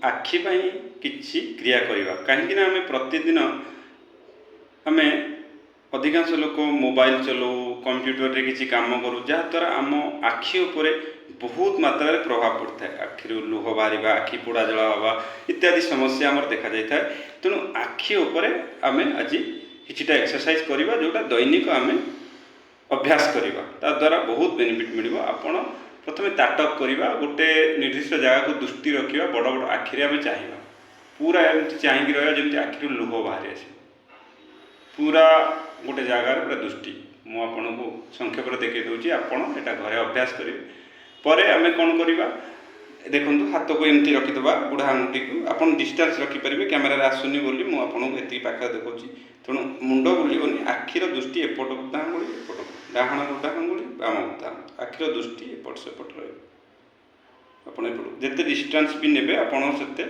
ଆଖି ପାଇଁ କିଛି କ୍ରିୟା କରିବା। କାହିଁକିନା ଆମେ ପ୍ରତିଦିନ ଆମେ ଅଧିକାଂଶ ଲୋକ ମୋବାଇଲ ଚଲାଉ, କମ୍ପ୍ୟୁଟରରେ କିଛି କାମ କରୁ, ଯାହାଦ୍ୱାରା ଆମ ଆଖି ଉପରେ ବହୁତ ମାତ୍ରାରେ ପ୍ରଭାବ ପଡ଼ିଥାଏ। ଆଖିରୁ ଲୁହ ବାହାରିବା, ଆଖି ପୋଡ଼ା ଜଳା ହେବା ଇତ୍ୟାଦି ସମସ୍ୟା ଆମର ଦେଖାଯାଇଥାଏ। ତେଣୁ ଆଖି ଉପରେ ଆମେ ଆଜି କିଛିଟା ଏକ୍ସରସାଇଜ କରିବା, ଯେଉଁଟା ଦୈନିକ ଆମେ ଅଭ୍ୟାସ କରିବା, ତାଦ୍ୱାରା ବହୁତ ବେନିଫିଟ୍ ମିଳିବ। ଆପଣ ପ୍ରଥମେ ତାଟକ କରିବା, ଗୋଟେ ନିର୍ଦ୍ଦିଷ୍ଟ ଜାଗାକୁ ଦୃଷ୍ଟି ରଖିବା, ବଡ଼ ବଡ଼ ଆଖିରେ ଆମେ ଚାହିଁବା, ପୁରା ଏମିତି ଚାହିଁକି ରହିବା ଯେମିତି ଆଖିରୁ ଲୁହ ବାହାରି ଆସିବ। ପୁରା ଗୋଟେ ଜାଗାରେ ପୁରା ଦୃଷ୍ଟି। ମୁଁ ଆପଣଙ୍କୁ ସଂକ୍ଷେପରେ ଦେଖାଇ ଦେଉଛି, ଆପଣ ଏଇଟା ଘରେ ଅଭ୍ୟାସ କରିବେ। ପରେ ଆମେ କ'ଣ କରିବା ଦେଖନ୍ତୁ। ହାତକୁ ଏମିତି ରଖିଦେବା, ବୁଢ଼ା ଆଙ୍ଗୁଠିକୁ। ଆପଣ ଡିଷ୍ଟାନ୍ସ ରଖିପାରିବେ, କ୍ୟାମେରାରେ ଆସୁନି ବୋଲି ମୁଁ ଆପଣଙ୍କୁ ଏତିକି ପାଖରେ ଦେଖାଉଛି। ତେଣୁ ମୁଣ୍ଡ ବୁଲିବନି, ଆଖିର ଦୃଷ୍ଟି ଏପଟ ବୁଢ଼ା ଆଙ୍ଗୁଳି ଏପଟକୁ, ଡାହାଣ ବୁଢ଼ା ଆଙ୍ଗୁଳି, ବାମ ବୁଢ଼ା ଆଙ୍ଗୁଳି, ଆଖିର ଦୃଷ୍ଟି ଏପଟ ସେପଟ ରହିବ। ଆପଣ ଏପଟକୁ ଯେତେ ଡିଷ୍ଟାନ୍ସ ବି ନେବେ ଆପଣ ସେତେ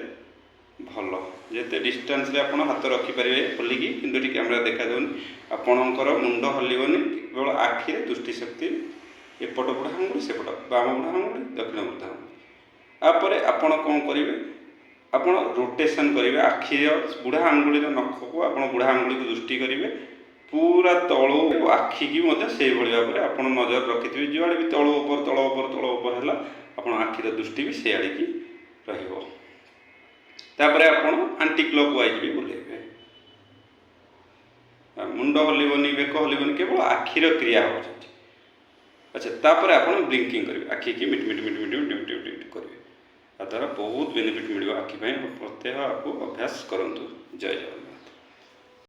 ଭଲ। ଯେତେ ଡିଷ୍ଟାନ୍ସରେ ଆପଣ ହାତ ରଖିପାରିବେ ଖୋଲିକି, କିନ୍ତୁ ଏଠି କ୍ୟାମେରା ଦେଖାଯାଉନି। ଆପଣଙ୍କର ମୁଣ୍ଡ ହଲିବନି, କେବଳ ଆଖିରେ ଦୃଷ୍ଟିଶକ୍ତି ଏପଟ ବୁଢ଼ା ଆଙ୍ଗୁଳି ସେପଟ, ବାମ ବୁଢ଼ା ଆଙ୍ଗୁଳି, ଦକ୍ଷିଣ ବୁଢ଼ା ଆଙ୍ଗୁଳି। ତାପରେ ଆପଣ କ'ଣ କରିବେ? ଆପଣ ରୋଟେସନ୍ କରିବେ ଆଖିର ବୁଢ଼ା ଆଙ୍ଗୁଳିର ନଖକୁ। ଆପଣ ବୁଢ଼ା ଆଙ୍ଗୁଳିକୁ ଦୃଷ୍ଟି କରିବେ ପୁରା ତଳୁ, ଆଖିକି ମଧ୍ୟ ସେଇଭଳି ଭାବରେ ଆପଣ ନଜର ରଖିଥିବେ। ଯୁଆଡ଼େ ବି ତଳୁ ଉପର, ତଳ ଉପର, ତଳ ଉପର ହେଲା, ଆପଣ ଆଖିର ଦୃଷ୍ଟି ବି ସେଇଆଡ଼ିକି ରହିବ। ତାପରେ ଆପଣ ଆଣ୍ଟି କ୍ଲକ୍ ୱାଇଜ୍ ବି ବୁଲେଇବେ। ମୁଣ୍ଡ ହଲିବନି, ବେକ ହଲିବନି, କେବଳ ଆଖିର କ୍ରିୟା ହେବ ସେଠି। ଆଚ୍ଛା, ତାପରେ ଆପଣ ବ୍ଲିଙ୍କିଂ କରିବେ, ଆଖିକି ମିଟି ମିଟି ମିଟି ମିଟି ମିଟି ମିଟି ମିଟି ମିଟି କରିବେ। ତାଦ୍ୱାରା ବହୁତ ବେନିଫିଟ୍ ମିଳିବ ଆଖି ପାଇଁ। ପ୍ରତ୍ୟହ ଆକୁ ଅଭ୍ୟାସ କରନ୍ତୁ। ଜୟ ଜଗନ୍ନାଥ।